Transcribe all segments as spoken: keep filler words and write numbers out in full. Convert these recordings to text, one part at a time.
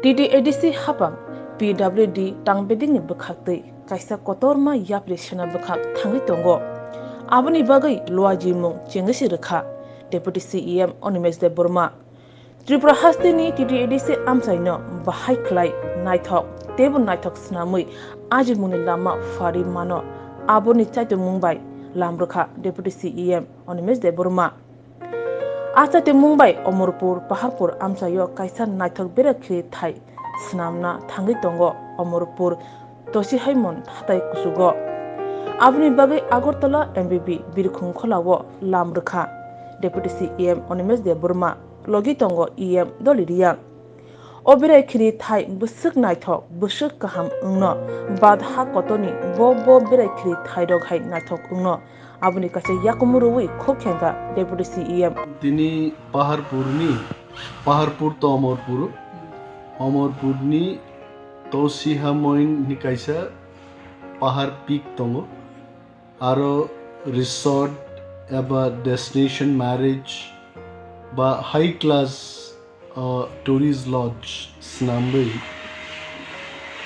T T A D C hapang P W D tangbedingni bwkhaktwi kaisa kotorma yapri sena bwkhak thangwi tongo. Aboni bagwi luajimung chengwi se rwkha Deputy C E M Animesh Debbarma. Tripura hasteni T T A D C amchaino bahai khlai naithok teibo naithok swnamwi ajimungni lama phari mano, aboni chaitomung bai lam rwkha Deputy C E M Animesh Debbarma. A chaitomung bai Omorpur Paharpur amchaio kaisa naithok bera khiri thai swnamna thangwi tongo Omorpur Toshi Haimon hatai kuchugo. Aboni bagwi Agartala M B B Birkhung Kholao lam rwkha Deputy C E M Animesh Debbarma, logi tongo E M Dolly Reang. O berai khiri thai bwswk naithok, bwswk kaham wngno, bad ha kotorni bo bo berai khiri thairok hai naithok wngno, aboni kaisa yakumu rwui khuk khenkha Deputy C E M. Tini Paharpurni, Paharpur to Omorpur, Omorpurni Toshi Haimon ni kaisa pahar peak tongo. Aro resort eba destination marriage ba high class, uh, tourist lodge swnamwi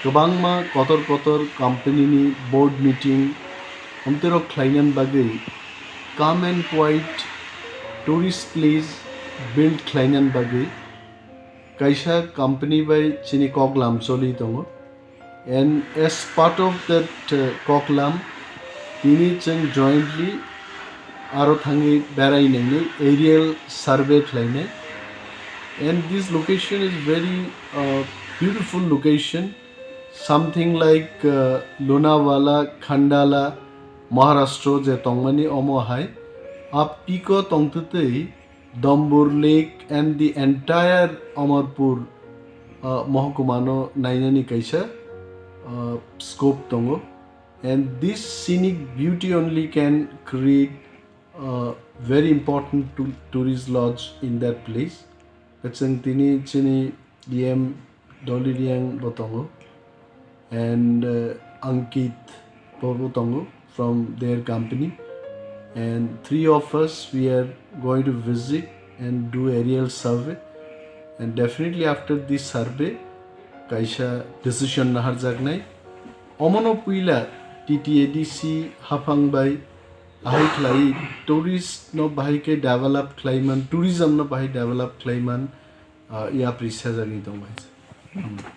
kwbangma kotor kotor company ni board meeting omtero khlainani bagwi calm and quiet tourist place build khlainani bagwi kaisa company bai chini koklam choli tongo. And as part of that, uh, koklam, tini chwng jointly aro thangwi berai nainai, aerial survey khlainai. And this location is very, uh, beautiful location, something like, uh, Lonavala, Khandala, Maharashtra je tongmani omo hai. A peak o tongtwtwi Dombur Lake and the entire Omorpur, uh, mohokuma no nainani kaisa, uh, scope tongo, and this scenic beauty only can create a very important to tourist lodge in that place. Chwng tini chini E M Dolly Reang bo tongo, and, uh, Ankit bo tongo from their company, and three of us, we are going to visit and do aerial survey, and definitely after this survey kaisa decision naharjaknai. Omono puila T T A D C haphang bai ahai khlai tourist no bahai khe develop khlaiman, tourism no bahai develop khlaiman, uh, yapri sajagwi tongbai.